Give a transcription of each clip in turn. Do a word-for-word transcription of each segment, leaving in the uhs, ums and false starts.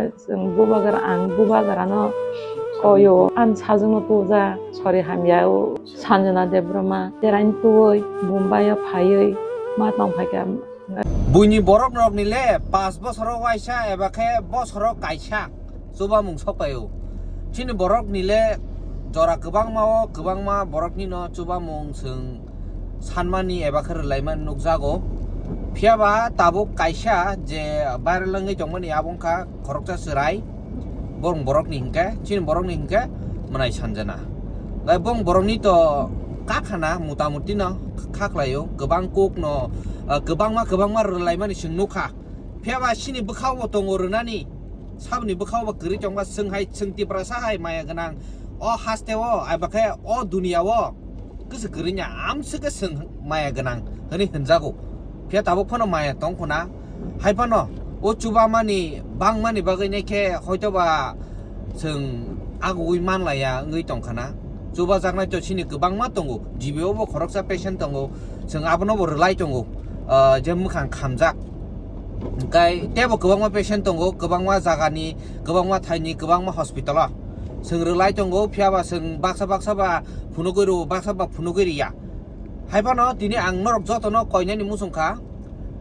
Chwng bubagra, ang bubagrano koyo, ang sajwkno tuja, sori hamya o Sanjana Debbarma, teraini tuwi Mumbai o phaiwi ma tong phaikha. Buini borok rokni le pas bosoro waisa eba khe bosoro kaisa chubamung sokpaio. Chini borok ni le jora kwbangma o, kwbangma borok ni no chubamung chwng sanmani eba khe rwlaimani nukjago. Phiya ba tabuk kaisa je viral wngwi tongmani abo wngkha khoroksa chwrai, bong borokni hinkhe, chini borokni hinkhe Mwnai Sanjana. Gai bong borokni to kakhana mutamuti no kha khlaio, kwbang kok no, ah, kwbangma, kwbangma rwlaimani chwng nukha. Phiya ba chini bwkhao bo tongo rwnani, saboni bwkhao bo kwrwi tongba chwng hai, chwng Tiprasa hai maya gwnang. O haste o, eba khe o duniya o kwswk kwrwini amswk khe chwng maya gwnang hwnwi hwnjago. Phiya tabuk phano maya tong khuna. Hai phano o chubamani bangmani bagwi nai khe hoito ba chwng agugwi manlaiya wngwi tong khana. Chubajaknai to chini kwbangma tongo, G B o bo khoroksa patient tongo, chwng abono bo rwlai tongo, ah, je mwkhang khamjak. Hwnkhe teibo kwbangma patient tongo, kwbangma jagani, kwbangma thaini, kwbangma hospital o chwng rwlai tongo, phiya ba chwng baksa baksa ba phunugwi rwo, baksa ba phunugwi rwya. Hai phano tini ang norok jotono koinani muchung kha,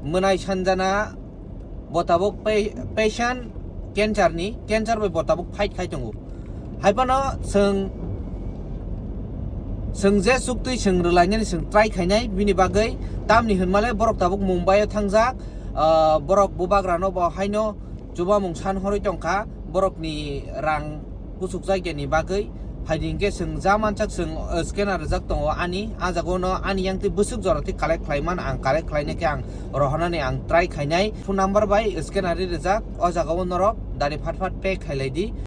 Mwnai Sanjana bo tabuk pa-, patient cancer ni, cancer bai bo tabuk fight khai tongo. Hai phano chwng, chwng je chuktwi chwng rwlainani chwng try khainai, bini bagwi tamni hwnmale borok tabuk Mumbai o thangjak, ah, borok bubagrano bo haino chubamung san horwi tongkha, borokni rang kuchukjakya ni bagwi. Phaidi hinkhe chwng ja manchak chwng, uh, scanner rijak tongo ani, ah jagao no ani yang twi bwswk jora twi collect khlai man, ang collect khlaina khe ang rohornani ang try khainai. Phone number bai scanner ri rijak, o jagao norok dari phat phat pay khailai di.